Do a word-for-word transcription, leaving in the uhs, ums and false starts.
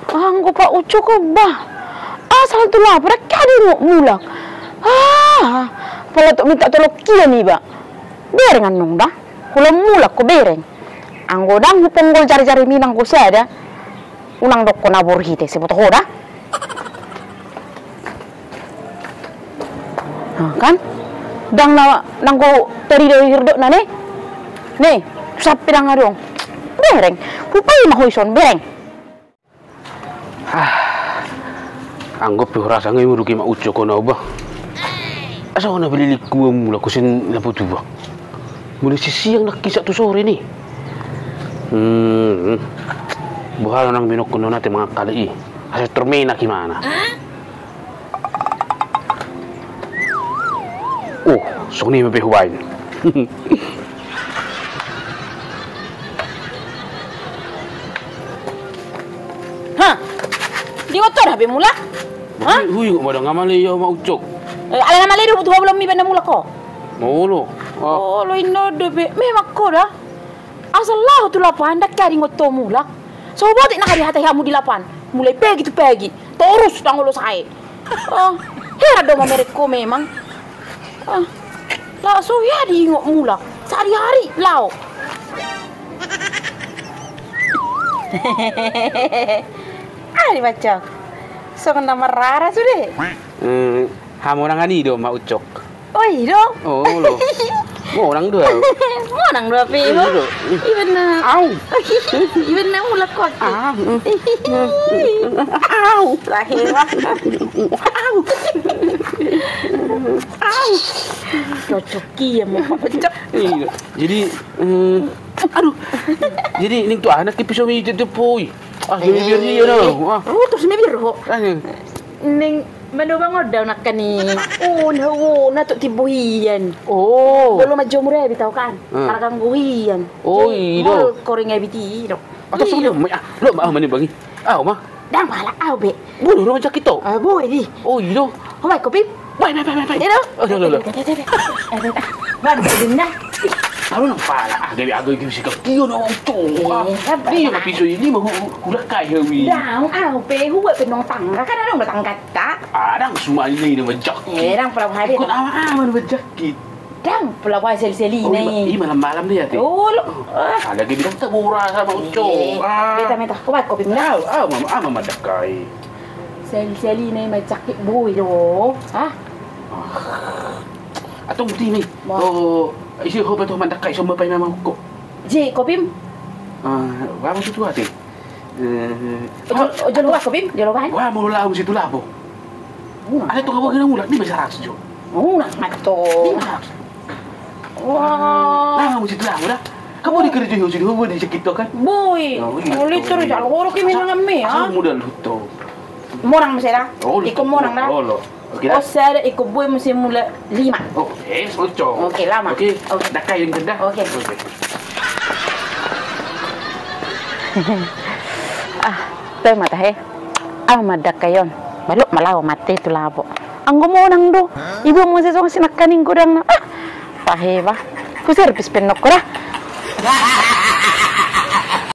Anggo Pak Ucok on bah, asal tu lapo ndang jadi mulak. Ah, pala tu minta tolong kian iba. Bereng annon da, hula mulak ho bereng. Anggo ndang huponggol jari-jari minang ho sada, unang dokkon na borhite, siboto ho da. Nah, kan? Ndang na nanggo teri do hirdok na ne. Ne, sapi ndang adong. Bereng, hupai ma ho ison bereng. Ah, anggo pe hurasa ngai muruki ma Ucok on au bah. Asa ho na bililingku mulak ho sian lapo tuba. Mulai sisiang nangkin sahat tu sore ni. Hmm. Boha nang binokkon nona te mangangkali i. Asa tormenak imana. Oh, songon i ma pe hubaen. Ha? Di oto da be mulak? Ha? Hui, hui, madang amale ia ma Ucok. Eh, ala na male do butuh belum mi benda mulak ho. Molo. Ah. Olo inna dope. Memang ho da. Asal laho tu lapan ndang jadi ngot ho mulak. So botik na hadi hata hamu di lapan. Mulai pagi tu pagi. Torus ndang olo sae. Oh, heran do mamereng ho memang. Ah, laho so ia di ingot mulak. Sehari-hari laho. Ah, di Ucok. Songon na marrara sude. Hmm, hamonangan i do ma Ucok. Oh, i do? Oh, lo. Monang do au. Monang do api. I do. Iban na. Au. Iban na mulak ho. Ah. Au. Lahir. Au. Au. Cocok ia ma Ucok. Iya. Jadi, eh, aduh. Jadi ning tu anak ki piso mi itu tu poi. Ah, jadi biar dia na. Ah. Oh, terus mi biar ho. Ah, iya. Ning Manobang on do nangkin i. Oh, na, oh, na tu timbo hian. Oh. Dolo manjomur i bita ho kan. Hmm. Arga anggo hian. Oh, i do. Molo koring i bita i do. Atau sudah mai ah. Lo ma ah manobang i. Au ma. Ndang pala au be. Boi do manjangkit ho. Ah, boi di. Oh, i do. Ho baen kopi. Baen, baen, baen, baen. I do. Oh, lo, lo, lo. Baen, baen. Aduh, ndang pala ah, gabe, gabe, gabe sikat kio na au tu. Eh, ah, dia ma piso i ma hu-, hu-, hulak kai hawi. Ndang, au pe, hubuat pe nang tangga, kan adong do tangga. Ah, ndang suman i na manjangkit. Eh, ndang pala boha i. Ikut ama-ama na manjangkit. Ndang pala boha i seli-seli i. Oh, i ma-, i malam-malam dia, te. Oh, lo. Ah. Ada gabe ndang taboras ma Ucok. Eh, ah. Meta, meta. Ho baen kopi, meta. Au, au, ama-ama mandangkai. Seli-seli i na manjangkit boi do. Ah. Ah. Atong ti ni. Wah. Oh, isi ho baen tu mandangkai, so ma paima ma Ucok. Ji, kopim? Ah, boha ma tu ate? Eh, ojol, ah, ojol, wah, kopim, ojol, wah. Wah, molo laho muse tu lapo. Unang. Ada tu kawan kena mulak, di masa ras jo. Unang, mato. Di masa ras. Wah. Laho muse tu lapo da. Kamu di kerja yo, sudah mau di sakit tu kan? Boi. Oh, iya. Oleh terus, kalau orang kimi nang ame, ah. Asal modal tu. Monang muse da. Oh, ikut monang da. Oh, lo. Oke da. Oh, sada ikut boi muse mulak lima. Oh, eh, Ucok. Oke, lama. Oke. Oke. Ndang kai yang da. Oke. Oke. Ah, toe ma tahe. Au ma ndangkai on. Balok ma laho mate tu lapo. Anggo monang do. Iba muse songon sinangkaning godang na. Ah, tahe bah. Huservis pe nangkin da.